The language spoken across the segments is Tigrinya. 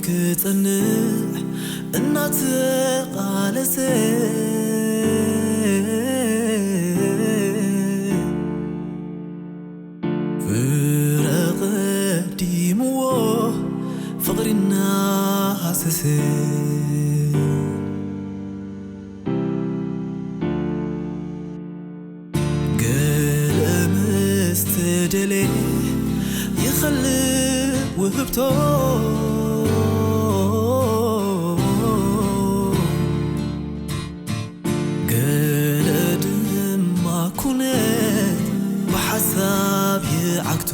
ክጸንዕ እናተቓለሰ ፍረ ቀዲምዎ ፍቕሪ እናሃሰሰ ገለ ምስ ተደልየ ይኸልእ ውህብቶ ገለ ድማ ኩነት ብሓሳብ ይዓግቶ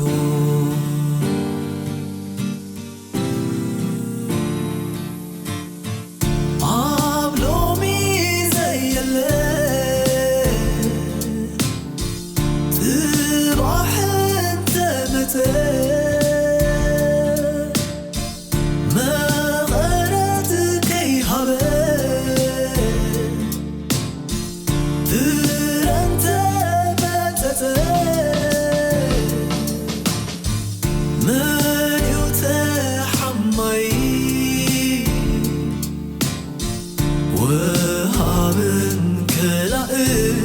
ኣብ ሎሚ ዘየለ ጽባሕ እንተመጸ መቐረት ከይሃበ ፍረ እንተመጸጸ መን እዩ ተሓማይ ወሃብን ከላእን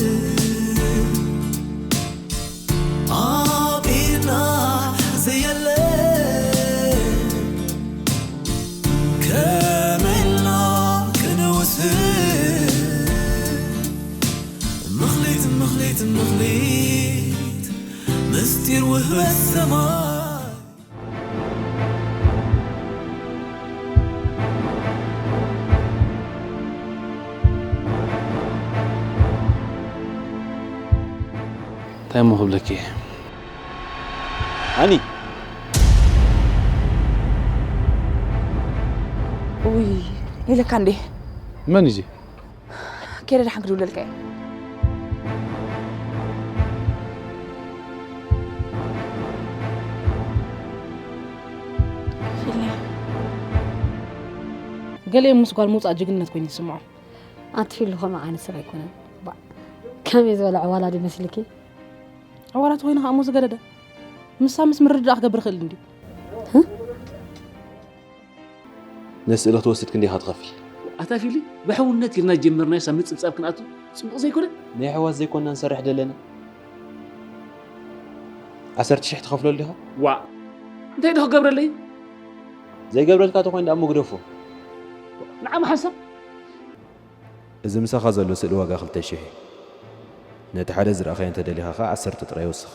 ኣብ ኢድና ዘየለ ከመይ ኢልና ክንውስን ምኽሊት ምኽሊት ምኽሊት ምስጢር ውህበት ሰማይ እንታይ እሞ ክብለኪ እየ? ሃኒ፣ ውይ ኢለካ እንዴ? መን እዩ? ከይደ ደሓን ክድውለልካ እየ። ፊለ፣ ገሊኦም ምስ ጓል ምውፃእ ጅግንነት ኮይኑ ይስምዖም። ኣንቲ ፊሉ ከምኡ ዓይነት ሰብ ኣይኮነን። ባእ፣ ከመይ ዝበለ ዕዋላ ድዩ መስልኪ? ዕዋላ ተኮይኑ ከዓ እሞ ዝገደደ። ምሳ ምስ ምርድዳእ ክገብር ይኽእል እንድዩ። ነዚ ስእሊ ክትወስድ ክንደይ ኢኻ ትኸፍል? ኣታ ፊሊ፣ ብሕውነት ኢልና ጀመርናዮ ሳብ ምጽብጻብ ክንኣቱ ጽቡቕ ዘይኮነ? ናይ ኣሕዋት ዘይኮንና ንሰርሕ ደለና? ዓሰርተ ሽሕ ትኸፍለሉ ዲኻ? ዋእ፣ እንታይ ዶ ክገብረለይ? ዘይገብረልካ ተኾይኑ ደኣ እሞ ግደፎ። ንዓም ሓንሳብ እዚ ምሳኻ ዘሎ ስእሊ ዋጋ ክልተ ሽሕ እዩ። ነቲ ሓደ ዝረኣኻዮ እንተደሊኻ ኸኣ ዓሰርተ ጥራይ ወስኽ።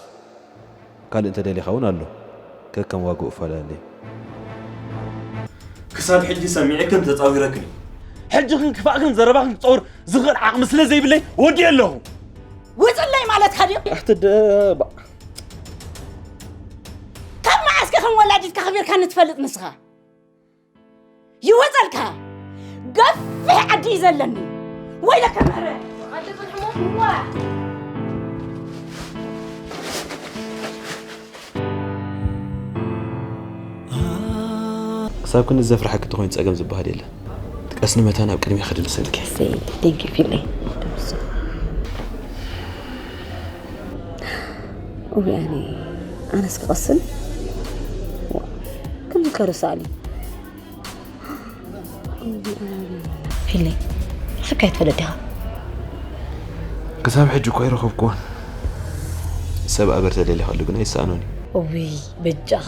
ካልእ እንተደሊኻ እውን ኣሎ። ከከም ዋግኡ እፈላለ እዩ። ክሳብ ሕጂ ሰሚዐክን ተጻዊረክን እዩ። ሕጂ ክንክፋእክን ዘረባኽን ክጸውር ዝኽእል ዓቕሚ ስለ ዘይብለይ ወዲኤ ኣለኹ። ውፅለይ ማለትካ ድዩ? ኣሕትደባ ካብ መዓስከ ከም ወላዲትካ ኣኽቢርካኒ ትፈልጥ ንስኻ? ይወፀልካ። ገፊሕ ዓዲ እዩ ዘለኒ። ወይለከ ምሕረት። ዓዲ ጽንሕሞ። ክሳብ ክንዲ ዘፍርሓኪ እንተኾይኑ ጸገም ዝበሃል የለን። ቀስኒ መታን ኣብ ቅድሚያ ክድምሰልኪ። ቴንኪ ፊለይ። ውይ ኣነ ኣነስ ክቐስን ከምዚ ከርሳሊ ፊለይ፣ ረኺብካዮ ትፈልጥ ዲኻ? ክሳብ ሕጂ እኮ ኣይረኸብኩዎን። ሰብ ኣበር ተደሊኻሉ ግን ኣይሰኣኖን እዩ። እውይ በጃኻ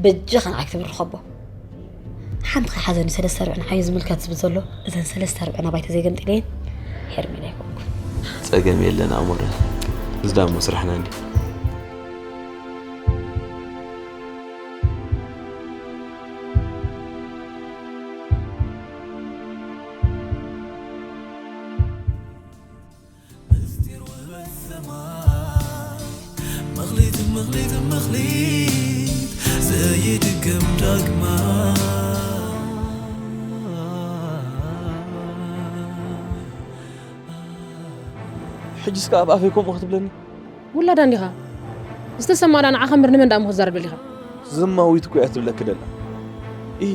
በጃኻ ንዓይ ክትብል ርኸቦ። ሓንቲ ከይሓዘኒ ሰለስተ ርብዒ ንዓይ እዩ ዝምልከት ዝብል ዘሎ። እዘን ሰለስተ ርብዒ ናባይ ተዘይገምጢለየን ሄርሜላ ኣይኮንኩን። ጸገም የለን ኣሞረ። እዚ ዳሞ ስራሕና እንዲ። መኽሊት መኽሊት መኽሊት ዘይድገም ዳግማ ሕጂ እስከ ኣብ ኣፈይ ከምኡ ክትብለኒ? ውላዳ እንዲኻ ዝተሰማዕዳ ንዓኻ እምበር ንመን ደኣ እሞ ክትዛረብ ደሊኻ? ዝማዊት እኮ እያ ትብለኪ ደላ። ኢሂ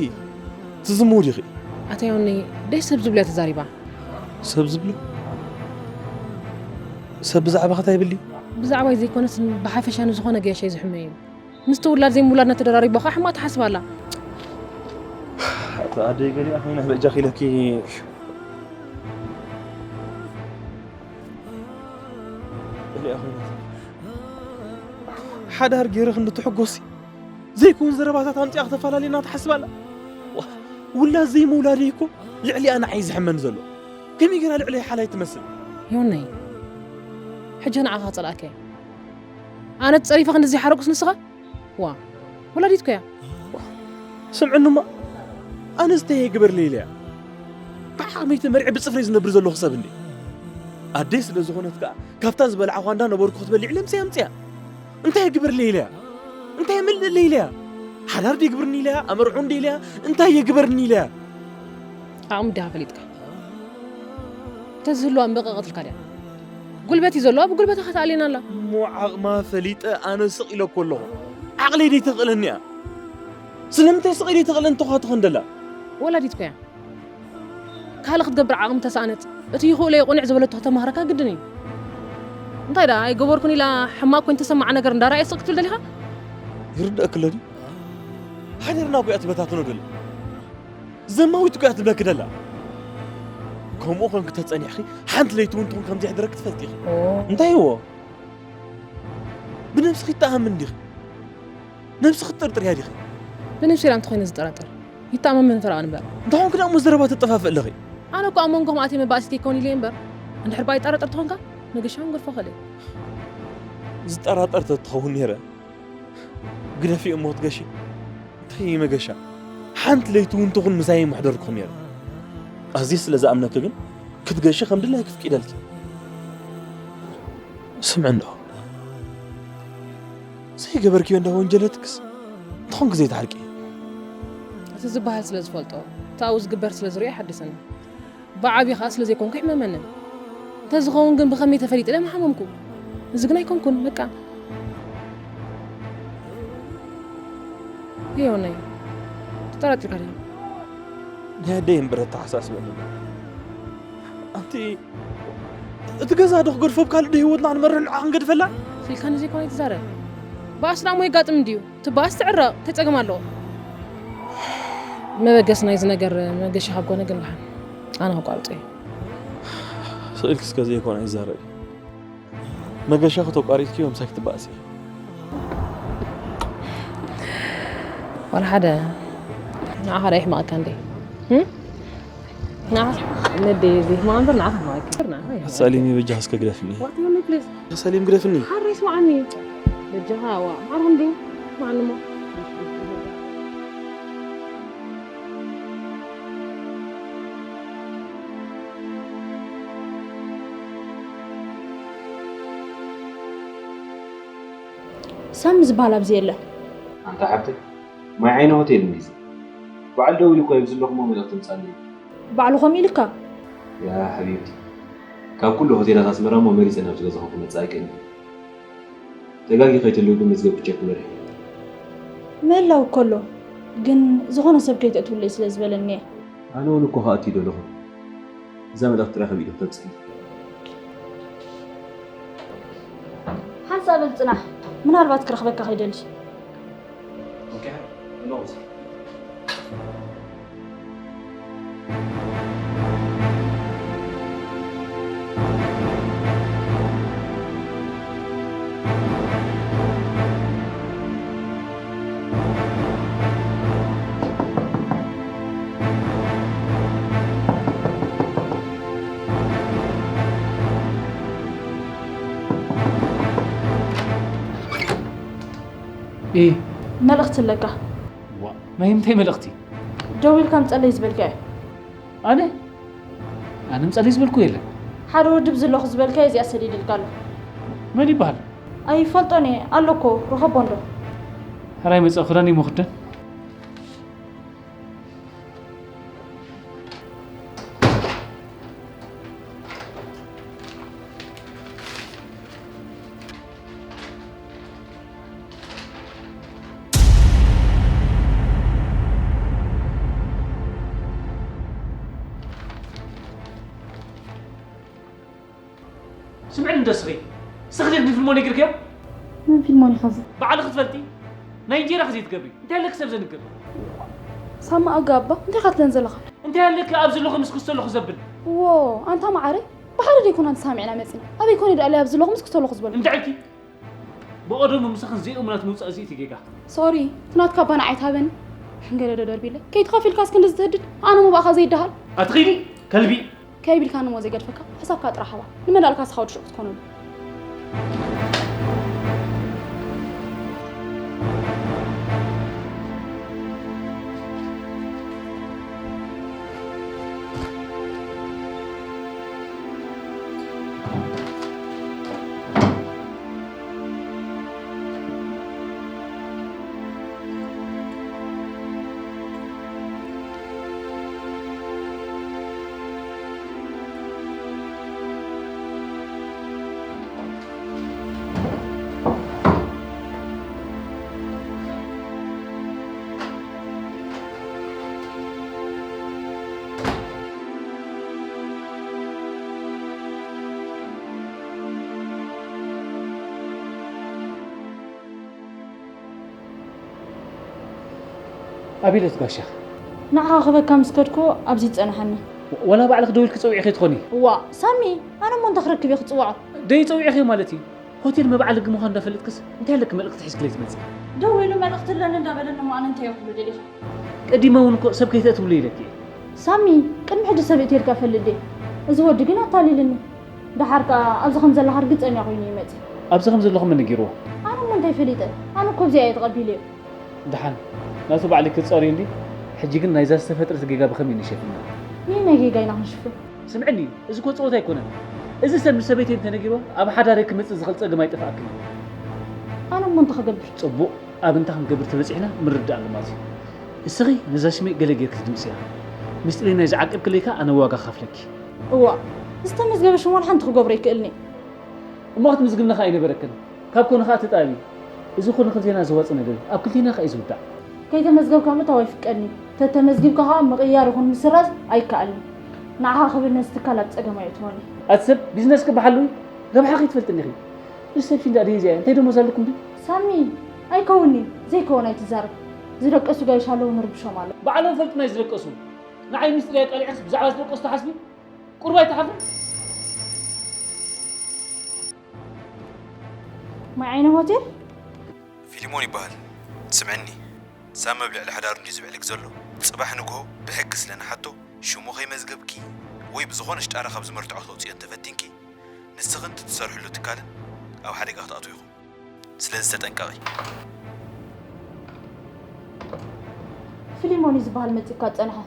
ትዝምዊ ዲኺ? ኣታ ዮኒ ደይ ሰብ ዝብሎ እያ ተዛሪባ። ሰብ ዝብሎ? ሰብ ብዛዕባኺ እንታይ ይብል ድዩ? ብዛዕባይ ዘይኮነስ ብሓፈሻ ንዝኾነ ገያሻይ ዝሕመ እዩ። ምስቲ ውላድ ዘይምውላድና ተደራሪባ ኸዓ ሕማቕ ትሓስብ ኣላ። ኣደይ ገሊኣ ኮይና በጃኺ ኢለኪ። ገሊኣ ኮይና። ሓዳር ገይረ ክንዲ ትሕጎሲ ዘይከውን ዘረባታት ኣምፂኣ ክተፈላለየና ትሓስብ ኣላ። ዋ፣ ውላድ ዘይምውላደይ እኮ ልዕሊኣ ንዓይ ዝሕመኒ ዘሎ። ከመይ ገይራ ልዕለይ ሓላይ ትመስል? ዮናይ፣ ሕጂ ንዓኻ ክጸልኣካ እየ። ኣነ ትጸሪፈ ክንዲ ዘይሓረቁስ ንስኻ? ዋ፣ ወላዲትኩ እያ። ስምዕንማ፣ ኣነስ እንታይ እየ ግበርለይ ኢለያ? ብዓቕመይ ተመርዒ ብጽፍረይ ዝነብር ዘለኹ ሰብ እንዴ? ኣደይ ስለ ዝኾነት ከኣ፣ ካብታ ዝበልዓኳ እንዳ ነበርኩ ክትበልዕ ኢለ ምሳይ ኣምጽያ። እንታይ እየ ግበርለይ ኢለያ? እንታይ እየ ምልእለይ ኢለያ? ሓዳር ዶ ይግብርኒ ኢለያ? ኣመርዑ እንደ ኢለያ? እንታይ እየ ግበርኒ ኢለያ? ዓቕሚ ድኻ ፈሊጥካ? እንተዝህልዋ እምበ ቀቐትልካ ድያ? ጉልበት እዩ ዘለዋ፣ ብጉልበታ ከተኣልየና ኣላ። እሞ ዓቕማ ፈሊጠ ኣነ ስቕ ኢለ እኮ ኣለኹ። ዓቕለይ ደይተኽእለኒ እያ። ስለምንታይ ስቕ ኢለ ይተኽእለን ተዃትኸን ደላ? ወላዲት ኮያ። ካልእ ክትገብር ዓቕሚ ተሰኣነት፣ እቲ ይኽእሎ እዩ ቁንዕ ዝበለቶ ከተማህረካ ግድን እዩ። እንታይ ደኣ ኣይገበርኩን ኢላ ሕማቕ ኮይኑ ተሰማዓ ነገር እንዳረኣየ ስቕ ክትብል ደሊኻ? ይርደእክ ኣሎ ድዩ? ሓዳርና እኮ እያ ትበታትኖ ደላ። ዘማዊት እኮ እያ ትብለኪ ደላ። ከምኡ ኮንኪ ተጸኒሕኺ ሓንቲ ለይቲ እውን ትኹን ከም ዘየሕድረኪ ትፈልጢ ኢኺ። ኦ። እንታይ እዎ? ብነብስኺ ይተኣማመን ዲኺ? ነብስኺ ትጥርጥርያ ዲኺ? ብነብሲ ኢላ እንተኾይነ ዝጠራጠር። ይተኣማመን ፈረቓ ንበር። እንተኾንኪ ደኣ እሞ ዘረባ ተጠፋፍእ ኣለኺ። ኣነ እኮ ኣብ መንጎኹም ኣትየ መባእሲት ይከውን ኢለ እየ እምበር። እንድሕር ብኣይ ጠራጠር ትኾንካ፣ መገሻውን ገድፎ ኸልእ። ዝጠራጠር ተትኸውን ነይረ። ግደፊ እሞ ክትገሺ። እንታይ መገሻ? ሓንቲ ለይቲ እውን ትኹን ምሳይ ምሕደርኩም ነይረ። ኣዝየ ስለ ዝኣምነኪ ግን ክትገሺ ከም ድላይኪ ፍቂደልኪ። ስምዒ እንዶ። ዘይገበርክዮ እንዳ ወንጀለትክስ እንተኾንኪ ዘይትዓርቂ። እቲ ዝበሃል ስለ ዝፈልጦ፣ እቲ ኣብኡ ዝግበር ስለ ዝሪኦ ይሓድሰኒ። ብዓብዪ ኸኣ ስለ ዘይኮንኩ ይሕመመንን። እንተዝኸውን ግን ብኸመይ ተፈሊጠ ኢለ ምሓመምኩ። እዚ ግን ኣይኮንኩን፣ በቃ። ዮናይ፣ ተጠራጢርካ ዲኻ? ናይ ኣደይ እምበር ኣተሓሳስበኒ። ኣንቲ እቲ ገዛ ዶ ክገድፎ፣ ኣብ ካልእ ዶ ህይወትና ክንመርሕ ንዓ ክንገድፈላ? ኢልካኒ ዘይኮነ ኣይትዛረብ። ባእሲ ደኣ እሞ የጋጥም እንድዩ። ትባእስ ትዕረቕ፣ እንታይ ጸገም ኣለዎ? መበገሲ ናይዚ ነገር መገሻ ካብ ኮነ ግን ደሓን፣ ኣነ ከቋርጾ እየ። ስቕ ኢልኪ እስከ ዘይኮነ ኣይዛረቢ። መገሻ ከተቋሪጽክዮ ምሳይ ክትባእሲ ኢኺ። ዋላ ሓደ፣ ንዓኻ ደኣ ይሕመቐካ እንዴ? እም? ንዓኻ ነደይ ዘይሕመቐ እምበር ንዓኻ ሕመቐካ። ሰሊም በጃኻ እስከ ግደፍኒ። What do you mean, please? ሰሊም ግደፍኒ። ሓራይ ስምዓኒ። በጃኻ፣ ዋ፣ ማዕረ ክንዱ ስምዓኒ እሞ። ሳሚ ዝበሃል ኣብዚ የለን። ኣንታ ሓብተይ፣ ማይ ዓይኒ ሆቴል እንዲዚ። በዓል ደዊሉ እኮ እዩ፣ ኣብዚ ኣለኹ እሞ መልእኽቲ ምጻለይ። ባዕሉ ከምኡ ኢልካ? ያ ሓቢብቲ፣ ካብ ኩሉ ሆቴላት ኣስመራ እሞ መሪጸ ናብዚ ገዛኹም ክመጽእ ኣይክእልን። ተጋጊ ከይትህልው ግን መዝገብኪ ቸክ ግበሪ። ምህላው እኮ ኣሎ፣ ግን ዝኾነ ሰብ ከይተእትውለይ ስለ ዝበለኒ እየ። ኣነ እውን እኮ ክኣቱ ይደለኹ። እዛ መልእኽቲ ጥራይ ካብ ኢዱ ክተብጽሕኒ። ሓንሳእ በል ጽናሕ፣ ምናልባት ክረኽበካ ከይደሊ። ኦኬ፣ ኣለኹ። እ። መልእኽቲ ኣለካ። ዋ፣ ናይ ምንታይ መልእኽቲ? ደዊልካ ምጸለይ ዝበልካዮ። ኣነ? ኣነ ምጸለይ ዝበልኩ የለን። ሓደ ውድብ ዘለኹ ዝበልካዮ እዚኣ ሰዲድልካ ኣሎ። መን ይበሃል? ኣይፈልጦን እየ፣ ኣሎ እኮ፣ ርኸቦ እንዶ። ሕራይ መጸ ክዳን ይሞ ክደን። ስምዕኒ እንዶ ስኺ፣ ስኺ ጀግኒ ፊልሞን ይግርክዮ? መን ፊልሞን ኢኻ እዚ? ባዕልኺ ትፈልጢ? ናይ እንጀራኺ ዘይትገብሪ፣ እንታይ ኣለኪ ሰብ ዘንግር? ሳማ ኣጋባ እንታይ ካትለን ዘለኻ? እንታይ ኣለኪ ኣብ ዘለኹ ምስ ክስተለኹ ዘብል? ዎ ኣንታ መዓረይ፣ ብሓደ ደይኮና ተሳሚዕና መፂና። ኣበይ ኮነ ደኣ ኣብዚ ዘለኹ ምስ ክስተለኹ ዝበሉ? እንታይ ኢልኪ? ብቐደሙ ምሳኽን ዘይእሙናት ምውፃእ እዚ እቲ ጌጋ። ሶሪ፣ ትናትካ ኣባና ኣይትሃበኒ። ገለ ዶ ደርቢለ? ከይትኸፊልካስ ክንዲ ዝትህድድ? ኣነ ሞ ብኣኻ ዘይደሃል? ኣትኺዲ ከልቢ። ከይቢልካ ንሞ ዘይገድፈካ፣ ሕሳብካ ጥራሕ ሃባ። ንመን ዳልካ ስኻ ወዲ ሹቕ ክትኮነሉ? ኣቤለት ጋሻ። ንዓኻ ክበካ ምስ ከድኩ ኣብዚ ጸንሓኒ። ወላ ባዕልኽ ደዊልኪ ጸዊዕኺ ትኾኒ? እዋ፣ ሳሚ፣ ኣነ እሞ እንታይ ክረክብ እየ ክጽውዖ? ደይ ጸዊዕኺ ማለት እዩ። ሆቴል መብዓል ህጊ ምዃን እንዳፈለጥክስ እንታይ ኣለኪ መልእኽቲ ሒዝክለይ ትመጽእ? ደዊሉ መልእኽቲ ኣለኒ እንዳበለኒ እሞ ኣነ እንታይ እየ ክብሎ ደሊኻ? ቀዲመ እውን እኮ ሰብ ከይተእትውሉ ኢለኪ እየ። ሳሚ፣ ቅድሚ ሕጂ ሰብ እትየልካ ፈልጥ ድየ? እዚ ወዲ ግን ኣታሊልኒ። ደሓር ከኣ ኣብዚ ከም ዘለኻ ርግጸኛ ኮይኑ ይመጽእ። ኣብዚ ከም ዘለኹ መን ነጊርዎ? ኣነ እሞ እንታይ ፈሊጠ? ኣነ እኮ ብዚኣ እየ ተቐቢለዮ። ደሓን፣ ናቱ ባዕሊ ክትጸርዩ እንዲ። ሕጂ ግን ናይዛ ዝተፈጥረት ጌጋ ብኸመይ ንሸፍና? ነየናይ ጌጋ ኢና ክንሽፍን? ስምዕኒ፣ እዚ እኮ ጸወታ ኣይኮነን። እዚ ሰብ ንሰበይተይ እንተነጊርዋ፣ ኣብ ሓዳረይ ክመጽእ ዝኽእል ጸገም ኣይጠፍኣክን። ኣነ እሞ እንታይ ክገብር? ጽቡቕ፣ ኣብ እንታይ ክንገብር ተበጺሕና ምርዳእ ኣሎ ማለት እዩ። እስኺ ነዛ ሽመይ ገለ ጌርኪ ትድምስያ። ምስጢረይ ናይ ዝዓቀብክለይ ከኣ ኣነ ዋጋ ክኸፍለኪ። እዋ፣ ዝተመዝገበ ሽም ዋላ ሓንቲ ክገብሮ ኣይክእልን እየ። እሞ ክትምዝግብና ከኣ ኣይነበረክን። ካብ ኮነ ከኣ ተጣቢ። እዚ እኮ ንክልቴና ዘዋጽእ ነገር እዩ። ኣብ ክልቴና ከኣ እዩ ዝውዳእ። ከይተመዝገብካ ምእታው ኣይፍቀድን እዩ። ተተመዝጊብካ ከኣ ምቕያር ይኹን ምስራዝ ኣይከኣልን። ንዓኻ ክብል ነዚ ትካል ኣብ ጸገም ኣየእትወኒ። ኣቲ ሰብ ቢዝነስኪ ብሓሉ ረብሓ ከይትፈልጥኒ ኢኺ። ሪሰፕሽን ደኣ ድየ እዚኣ? እንታይ ደሞዝ ኣለኩም ድዩ? ሳሚ፣ ኣይከውን'ዩ። ዘይከውን ኣይትዛረብ። ዝደቀሱ ጋይሽ ኣለዉ ንርብሾም ኣሎ። ባዕሎም ፈልጡ ናይ ዝደቀሱ። ንዓይ ሚስጥር ኣቃሊዕክስ ብዛዕባ ዝደቀሱ ትሓስቢ? ቁሩብ ኣይትሓፍሪ? ማይ ዓይኒ ሆቴል? ፊሊሞን ይበሃል። ስምዕኒ፣ ሳሚ ኣብ ልዕሊ ሓዳሩ እንድዩ ዝብዕልክ ዘሎ። ጽባሕ ንግሆ ብሕጊ ስለ ንሓቶ ሽሙ ከይመዝገብኪ ወይ ብዝኾነ ሽጣራ ካብዚ መርትዖ ክተውጽዮ እንተፈቲንኪ፣ ንስኽን እቲ ትሰርሕሉ ትካልን ኣብ ሓደጋ ክትኣትዉ ኢኹም። ስለዚ ተጠንቀቒ። ፊሊሞን እዩ ዝበሃል መጺእካ ዝጸንሐ።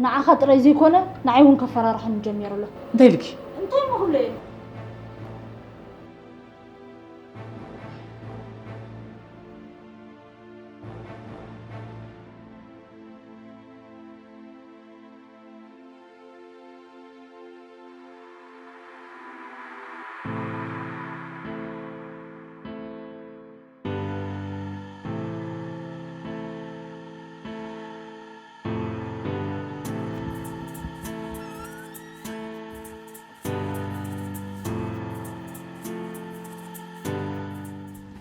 ንዓኻ ጥራይ ዘይኮነ፣ ንዓይ እውን ከፈራርሐኒ ጀሚሩ ኣሎ። እንታይ ኢልኪ? እንታይ እሞ ክብሎ እየ?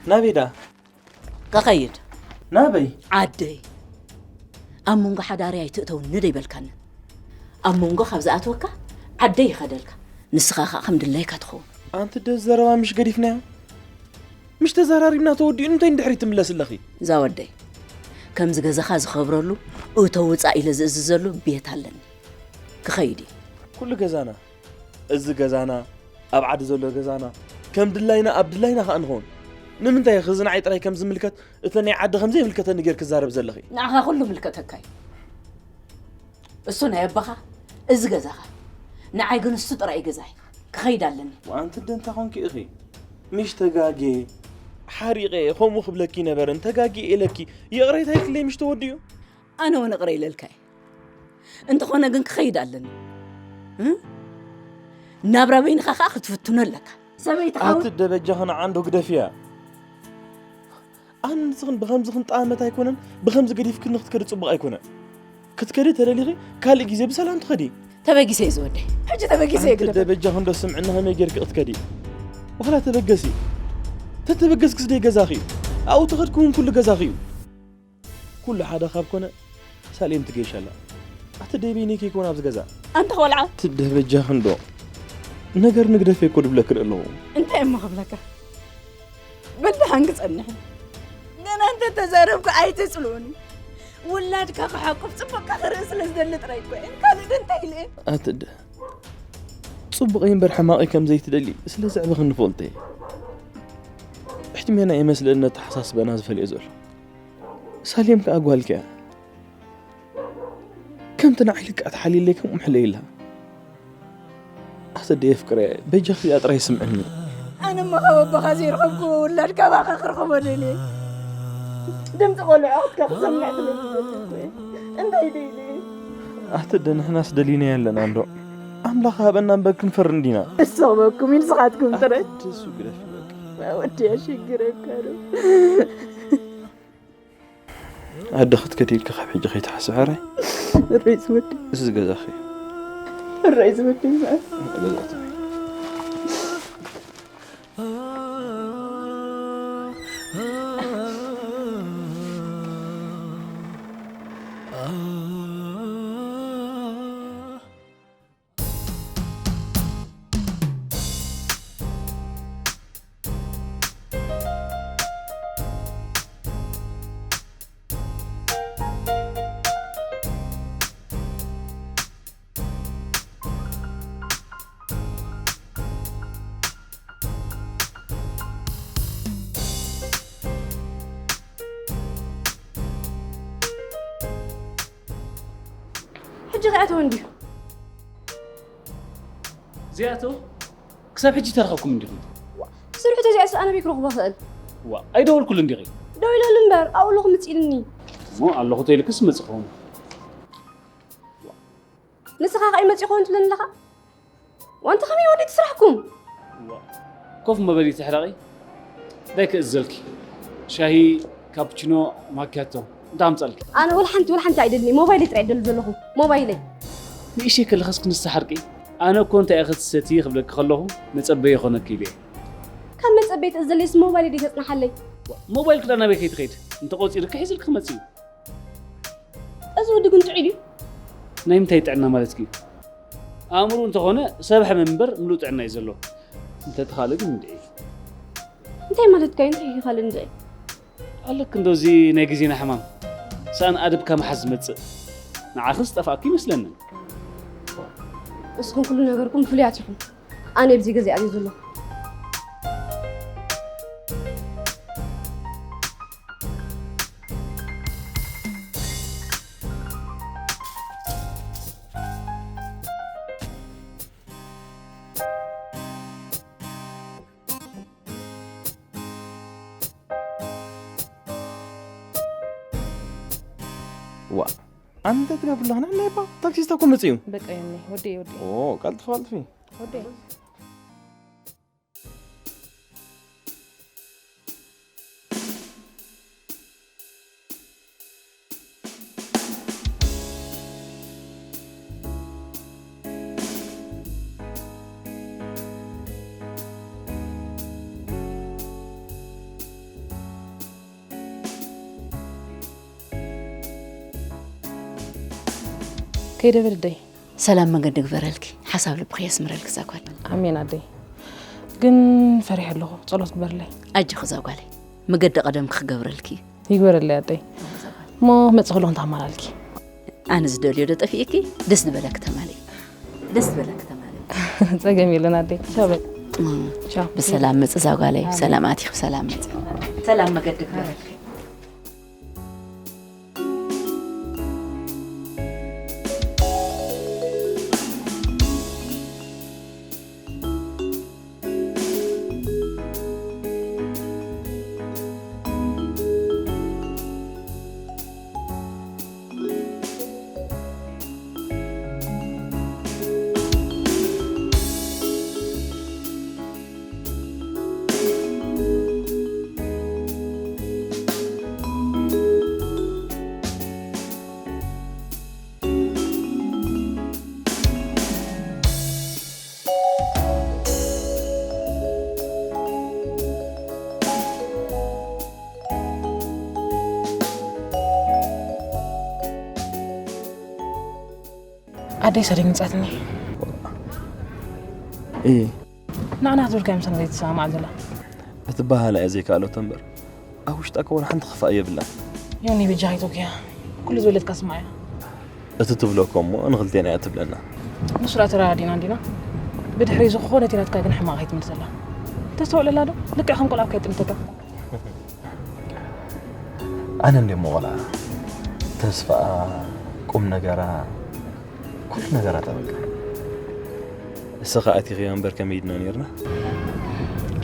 ናበይ ደኣ? ክኸይድ። ናበይ? ዓደይ። ኣብ መንጎ ሓዳረይ ኣይትእተውኒ ዶ ኣይበልካንን? ኣብ መንጎ ካብ ዝኣትወካ ዓደይ ይኸደልካ። ንስኻ ኸኣ ከም ድላይካ ትኸውን። ኣንቲ ደስ ዘረባ ምሽ ገዲፍናዮ? ምሽ ተዘራሪብና ተወዲኡ እንታይ ንድሕሪት ትምለስ ኣለኺ? እዛ ወደይ፣ ከምዚ ገዛኻ ዝኸብረሉ እቶ ውጻእ ኢለ ዝእዝዘሉ ቤት ኣለኒ። ክኸይድ እየ። ኩሉ ገዛና፣ እዚ ገዛና፣ ኣብ ዓዲ ዘሎ ገዛና፣ ከም ድላይና ኣብ ድላይና ኸኣ ንኸውን። ንምንታይ ኢኺ እዚ ንዓይ ጥራይ ከም ዝምልከት፣ እቲ ናይ ዓዲ ከም ዘይምልከተኒ ጌርኪ ትዛረቢ ዘለኺ? ንዓኻ ኩሉ ምልከተካ እዩ። እሱ ናይ ኣባኻ፣ እዚ ገዛኻ። ንዓይ ግን እሱ ጥራይ እዩ ገዛይ። ክኸይድ ኣለኒ። ኣንቲ ደንታ ኾንኪ ኢኺ። ምሽ ተጋግየ፣ ሓሪቐ፣ ከምኡ ክብለኪ ነበረን፣ ተጋግየ ኢለኪ። ይቕሬታ ኢልክለይ ምሽ ተወዲኡ? ኣነ እውን ይቕረ ኢለልካ እየ። እንተኾነ ግን ክኸይድ ኣለኒ። እ? ናብራ በይንኻ ኸኣ ክትፍትኖ ኣለካ። ሰበይትኻ ኣቲ እውን ደበጃኺ ንዓ እንዶ ግደፍያ። ኣነ ንስኽን ብኸምዚ ክንጠማመት ኣይኮነን፣ ብኸምዚ ገዲፍክኒ ክትከዲ ጽቡቕ ኣይኮነን። ክትከዲ ተደሊኺ ካልእ ግዜ ብሰላም ትኸዲ። ተበጊሰ እየ ዝወደይ። ሕጂ ተበጊሰ እየ ኣንቲ ግደፈ። ደበጃኺ እንዶ ስምዕኒ ከመይ ጌርኪ ክትከዲ? ዋላ ተበገሲ። ተተበገስክስ ደይ ገዛኺ እዩ። ኣብኡ ተኸድኪ እውን ኩሉ ገዛኺ እዩ። ኩሉ ሓደ ካብ ኮነ፣ ሳሌም ትገይሽ ኣላ። ኣቲ ደይ በይነይ ከይኮን ኣብዚ ገዛ። ኣንታ ቆልዓ። ትደህ በጃኽን ዶ? ነገር ንግደፍ እኮ ድብለክን ኣለኹ። እንታይ እሞ ክብለካ? በል ደሓን ክጸንሕ። ገና እንተ ተዛረብኩ ኣይትጽልኡኒ። ውላድካ ክሓቁፍ ጽቡቕካ ክርኢ ስለ ዝደሊ ጥራይ እኮ እየ። ካልእ ዶ እንታይ ኢለ እየ? ኣቲ ደህ ጽቡቕ እምበር ሕማቕ ከም ዘይትደሊ ስለ ዘዕበኽኒ ፈልጠ እየ። ሕትሜና እየ መስለኒ ኣተሓሳስባና ዝፈልዮ ዘሎ። ሳሌም ከኣ ጓልኪ እያ። ከምቲ ንዓይ ልክዕ ተሓልየለይ ከምኡ ምሕለይላ። ኣሰደየ ፍቅረ በጃኺ እዚኣ ጥራይ ስምዕኒ። ኣነ እሞ ካብ ኣቦኻ ዘይረኸብኩዎ ውላድ ካባኻ ክረኽቦ ደልየ። ድምፂ ቆልዑ ኣኽትካ ክሰምዕ ስለ ዝፈቱ እኮ እየ። እንታይ ደይለ? ኣቲ ደ ንሕናስ ደሊናዮ ኣለና እንዶ። ኣምላኽ ሃበና እምበር ክንፈር እንዲና። እሰኽበኩም እዩ ንስኻትኩም ጥራይ። ኣቲ እሱ ግደፊ በቃ። ወዲ ኣሸግረካ ዶ? ኣደ ክትከድ ኢልካ ካብ ሕጂ ከይትሓስብ ሕራይ። እረይ ዝወዲ። እዚ ገዛኺ። እረይ ዝወዲ ይበል። ገዛኺ። ሕጂ ከይኣተወ እንድዩ። እዚኣቶ ክሳብ ሕጂ ተረኸብኩም እንዲኹም። ስርሑ ተዚኣስ ኣነ በይ ክረኽቦ ክእል? ዋ ኣይደወልኩሉ እንዲኺ? ደው ኢለሉ እምበር ኣብኡ ኣለኹ ምፅ ኢልኒ። እሞ ኣለኹ ተይልክስ መፅ ክኸውን። ንስኻ ከ ይመጽእ ይኸውን ትብለኒ ኣለኻ? ዋንታ ከመይ ወዲት ስራሕኩም? ኮፍ መበሊ ትሕረቒ እንታይ ክእዘልኪ? ሻሂ፣ ካፕቺኖ፣ ማኪያቶ እንታይ ኣምጻልኪ? ኣነ ወላ ሓንቲ ወላ ሓንቲ ኣይደልኒ። ሞባይለይ ጥራይ ደል ዘለኹ። ሞባይለይ። ንእሽተይ ከለኸስ ክንስሓርቂ ኣነ እኮ እንታይ ኢኺ ትሰቲ ክብለኪ ከለኹ መጸበይ ይኾነኪ ኢለ። ካብ መጸበይ ትእዘለይስ ሞባይለይ ደይ ተጽናሓለይ። ሞባይል ክዳ ናበይ ከይትኸይድ እንተቆጺርኪ ሒዝልኪ ክመጽእ እዩ። እዚ ወዲ ግን ጥዑይ ድዩ? ናይ ምንታይ ጥዕና ማለትኪ እዩ? ኣእምሩ እንተኾነ ሰብ ሕመም እምበር ምሉእ ጥዕና እዩ ዘለዎ። እንተተኻለ ግን እንድዒ። እንታይ ማለትካ እዩ? እንታይ እዩ ካልእ እንድዒ? ኣለክ እንዶ እዚ ናይ ግዜና ሕማም ሰኣን ኣደብካ ምሓዝ ዝመጽእ ንዓኽስ ጠፍኣኪ ይመስለኒ። ንስኹም ኩሉ ነገርኩም ፍሉያት ኢኹም። ኣነ ኣብዚ ገዛ እየ ኣትየ ዘለኹ። ዋ ኣንተ ትገብር ኣለኻ ናይ ባ ታክሲስታ እኮ መፅዩ። በቃ ዮኒ ወደይ ወደይ ኦ ቀልጥፊ ቀልጥፊ። ወደይ። ከይደ በል ኣደይ። ሰላም መገዲ ግበረልኪ፣ ሓሳብ ልብኺ የስምረልኪ እዛ ጓል። ኣሜን ኣደይ፣ ግን ፈሪሐ ኣለኹ፣ ጸሎት ግበርለይ። ኣጆኺ እዛ ጓለይ፣ መገዲ ቀደምኪ ክገብረልኪ እዩ። ይግበረለይ ኣደይ፣ እሞ ክመጽእ ከለኹ እንታይ ኣማላልኪ? ኣነ ዝደልዮ ዶ ጠፊእኪ? ደስ ዝበለኪ ተማልኢ፣ ደስ ዝበለኪ ተማልኢ። ጸገም የለን ኣደይ፣ ቻው በቃ። ቻው። ብሰላም ምጽ እዛ ጓለይ፣ ብሰላም ኣቲኺ ብሰላም ምጽ። ሰላም መገዲ ግበረልኪ። ደይሳ ደንግጻትኒ። እይ ንዓና ክትብል ከ ምሳና ዘይትሰማማዕ ዘላ። እቲ ባህላ እያ ዘይከኣለቶ እምበር ኣብ ውሽጣ ከ ወላ ሓንቲ ክፋእ የብላን። ዮኒ በጃኻ ኣይተጉያ። ኩሉ ዝበለትካ ስማዕ እያ። እቲ ትብሎ እኮ እሞ ንኽልቴና እያ ትብለና። ንሱ ደኣ ተረዳዲእና እንዲና። ብድሕሪ ዝኾነ እቲ ናትካ ግን ሕማቕ ኣይትምልሰላ። ተስተውዕለላ ዶ? ልክዕ ከም ቆልዓ እኮ እያ ትጥምተካ። ኣነ እንደ እሞ ቆልዓ ተስፋኣ ቁም ነገራ ኩሉ ነገራ ተበቃ። እስኻ ኣቲኽያ እምበር ከመይ ድና ነርና?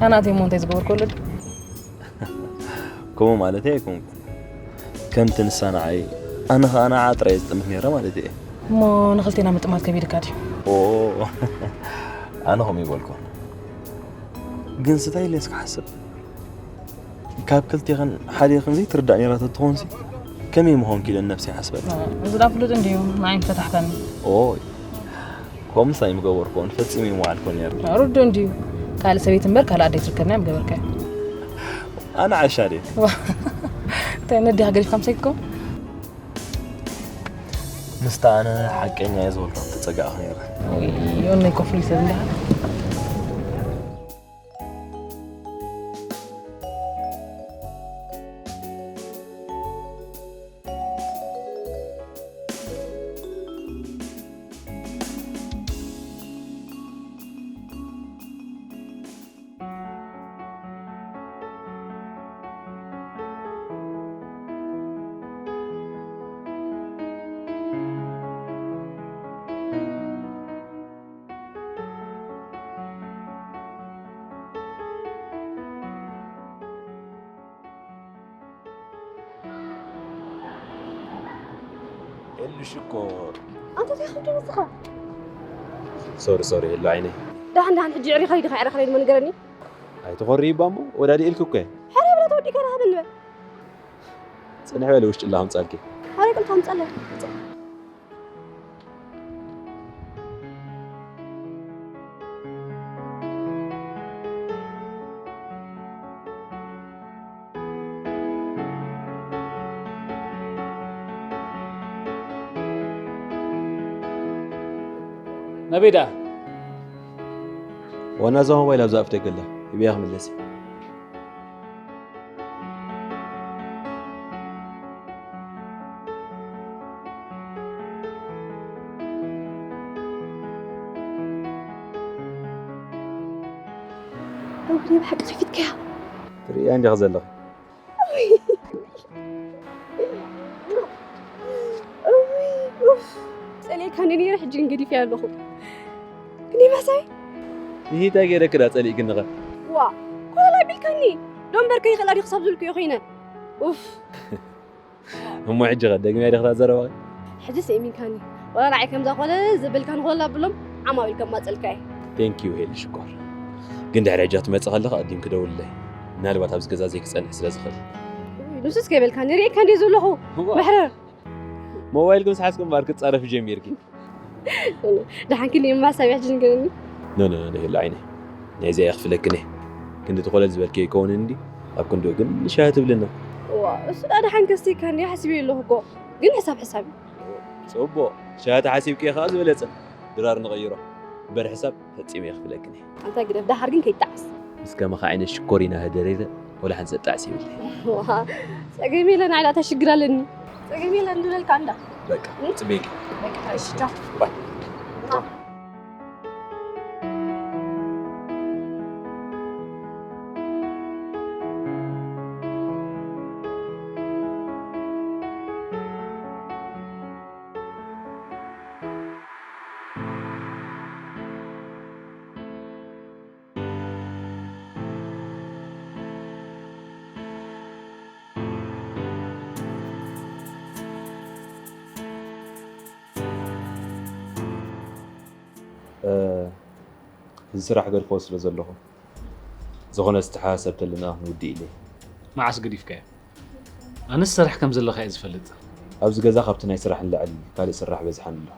ኣነ ኣትየ እሞ እንታይ ዝገበርኩ ኣሎ ድዩ? ከምኡ ማለት ኣይኮንኩን። ከምቲ ንሳ ንዓይ ኣነ ኸኣ ንዓ ጥራይ ዝጥምት ነይረ ማለት እየ። እሞ ንኽልቴና ምጥማት ከቢድካ ድዩ? ኦ ኣነ ከምኡ ይበልኩን። ግን ስታይ ኢለ እስኪ ሓስብ። ካብ ክልቴኽን ሓዴኽን ዘይትርዳእ ነይራ ተትኾንሲ ከመይ ምኾንኪ ኢለ ነብሰይ ሓስበላ። እዚ ዳ ፍሉጥ እንድዩ ንዓይ ምፈታሕካኒ። ኦይ ከምኡስ ኣይምገበርኩን ፈጺመ ይምውዓልኩ ነይረ። ርዱእ እንድዩ ካልእ ሰበይቲ እምበር ካልእ ኣደ ኣይትርከብና ምገበርካዮ። ኣነ ዓሻ ድየ? እንታይ ነዲኻ ገዲፍካ ምሰይትኮ? ምስታ ኣነ ሓቀኛ እየ ዝበልካ ተጸጋእኹ ነይረ። ዮነይ ኮፍሉ ሰብ እንዲኻ። ኤሉ ሽኮር ኣንተ እንታይ ከምደ ንስኻ ሶሪ ሶሪ ኤሉ ዓይነይ ዳሕን ዳሕን ሕጂ ዕሪኻ ኢድኻ ዕረኻ ኢልሞ ንገረኒ ኣይትኾሪ ይባ እሞ ወዳዲ ኢልክ እኮ ሕረ ብላ ተወዲካ ዳሃበኒ በል ጽንሕ በለ ውሽጢ ኣላ ከምጻልኪ ሓደ ቅልታ ምጸለይ ናበይ ደኣ? ዋና እዛ ሞባይል ኣብዛ ኣፍ ደገ ኣላ። ይበያ ክምለስ እየ። ኣውዲ ብሓቂ ከፊትካያ ትርእያ እንዲኻ ዘለኺ። ጸሊእካ ነይረ ሕጂ ግን ገዲፈያ ኣለኹ። ክንደይ መሕሳይ ይሂ እንታይ ገይረክ ዳ ጸሊእክኒ ኸ? ዋ ኮላ ቢልካኒ ዶምበር ከይኽእላ ዲ ክሳብ ዝልኩ እየ ኮይነ ኡፍ እሞ ሕጂ ኸ ደግመያ ዲኽታ ዘረባኺ? ሕጂ ሰኢሚንካኒ ወላ ንዓይ ከምዛ ኮለ ዘበልካ ንኾላ ብሎም ዓማዊል ከማጸልካ እየ ቴንክ ዩ ሄል ሽኮር። ግን ድሕሪ ሕጂ ክትመጽእ ከለኻ ኣዲም ክደውልለይ ምናልባት ኣብዚ ገዛ ዘይክጸንሕ ስለ ዝኽእል። ንሱስ ከይበልካኒ ርእየካ እንደ ዘለኹ መሕረር ሞባይል ግን ሰሓስኩም ባር ክትጻረፍ ጀሚርኪ። ደሓን ክንዲ ማሳብ ሕጂ ንገረኒ ኖ ኖ ኖ ሄሉ ዓይነይ ናይዚ እየ ክፍለክን እየ። ክንዲ ትኾለል ዝበልኪ ይከውን እንዲ ኣብ ክንዲኡ ግን ንሻሂ ትብልና። ዋ እሱ ዳ ደሓን ከስተይካ እንዲ ሓስቢ ኣለኹ እኮ ግን ሕሳብ ሕሳብ እዩ ጽቡቕ ሻሂ ተሓሲብኪ ከዓ ዝበለጸ ድራር ንቐይሮ እምበር ሕሳብ ፈጺመ እየ ክፍለክን እየ። ኣንታ ግደፍ ደሓር ግን ከይጣዕስ ምስ ከማኻ ዓይነት ሽኮሪና ህደረይረ ወላ ሓንቲ ዘጣዕስ የብለይ። ዋ ጸገም የለን ኣይ ዳታ ሽግር ኣለኒ ጸገም የለን ንበልካ እንዳ በቃ ጽበይቂ በቃ እሺ ቻው ባይ እዚ ስራሕ ገድፎ ስለ ዘለኹ ዝኾነ ዝተሓሳሰብ ተለና ክንውድእ ኢለ መዓስ ገዲፍካዮ? ኣነስ ሰራሕ ከም ዘለኻ እየ ዝፈልጥ። ኣብዚ ገዛ ካብቲ ናይ ስራሕ ንላዕሊ ካልእ ስራሕ በዝሓኒ ኣሎ።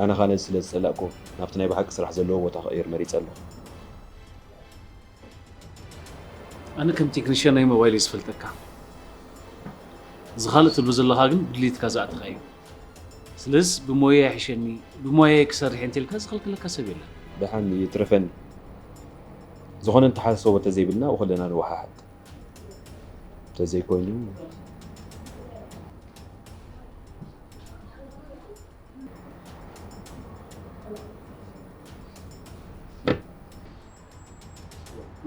ኣነ ኸኣ ነዚ ስለ ዝጸላእኩ ናብቲ ናይ ብሓቂ ስራሕ ዘለዎ ቦታ ክቕይር መሪጸ ኣለኹ። ኣነ ከም ቴክኒሽያን ናይ ሞባይል እየ ዝፈልጠካ። እዚ ካልእ ትብሎ ዘለኻ ግን ብድሌትካ ዝኣተኻ እዩ። ስለዚ ብሞያ ይሕሸኒ፣ ብሞያየ ክሰርሕ እንተልካ ዝኸልክለካ ሰብ የለን። ደሓን ይትረፈኒ። ዝኾነ እንተሓሳስቦ ተዘይብልና ብኹልና ንወሓሓድ። ተዘይኮይኑ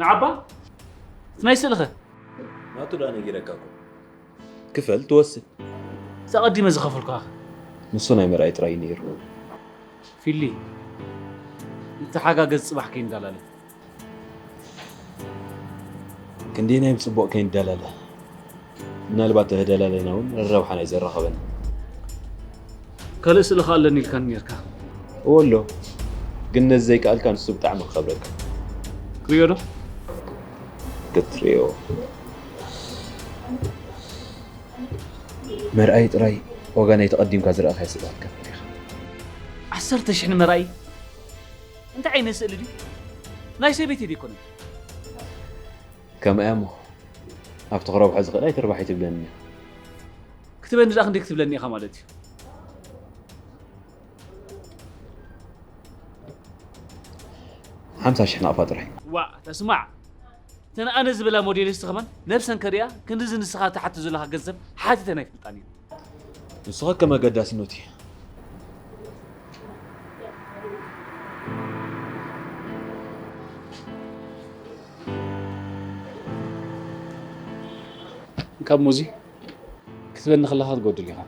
ንዓባ እቲ ናይ ስእልኸ? ናቱ ደኣ ነጊረካ እኮ። ክፈል ትወስድ። እዛ ቀዲመ ዝኸፈልኩኻ። ንሱ ናይ መርኣይ ጥራይ እዩ ነይሩ። ፊሊ፣ ንተሓጋገዝ ጽባሕ ከይንዳላለ። ክንደየናይ ብጽቡቕ ከይንዳላለ። ምናልባት ተደላለና እውን ረብሓ ናይ ዘራኸበና። ካልእ ስእሊ ከ ኣለኒ ኢልካኒ ነርካ። እወ ኣሎ። ግን ነዚ ዘይከኣልካ ንሱ ብጣዕሚ ክኸብረካ። ክሪኦ ዶ? ክትሪኦ። መርኣይ ጥራይ ዋጋ ናይ ተቐዲምካ ዝረኣኻያ ስእሊ ክትከፍል ኢኻ። ዓሰርተ ሽሕ ንመርኣይ? እንታይ ዓይነት ስእሊ ድዩ? ናይ ሰበይቲ ዶ ኣይኮነን? ከምኣ እያ እሞ፣ ኣብቲ ክረብሖ ዝኽእል ኣይትርባሕ ኣይትብለኒ እያ። ክትበኒ ደኣ ክንደይ ክትብለኒ ኢኻ ማለት እዩ? ሓምሳ ሽሕ ናቕፋ ጥራይ። ዋእ፣ ተስማዕ። እተን ኣነ ዝበላ ሞዴሊስት ከማን ነብሰን ከርእያ ክንድዚ ንስኻ ትሓቶ ዘለኻ ገንዘብ ሓቲተን ኣይፈልጣን እየን። ንስኻ ከም ኣገዳስነቱ እዩ። ካብ ሙዚ ክትበኒ ከለኻ ትጎድል ኢኻ።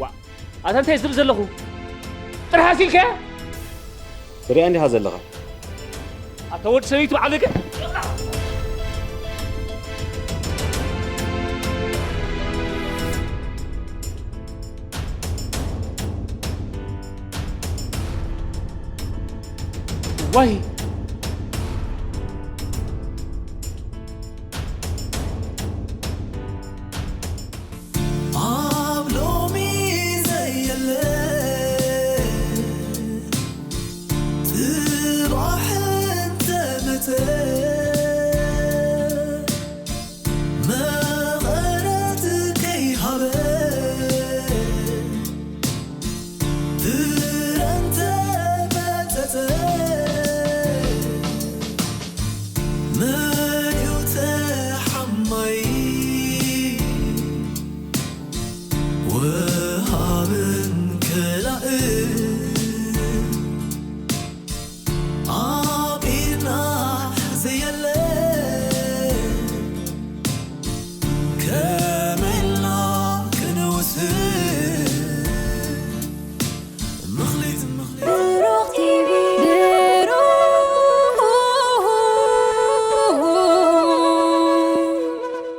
ዋ፣ ኣታ እንታይ ዝብል ዘለኹ? ጥራሕ ኣሲልከ? ትሪኣ እንዲኻ ዘለኻ። ኣታ ወዲ ሰበይቲ በዓል ግን። ዋይ፣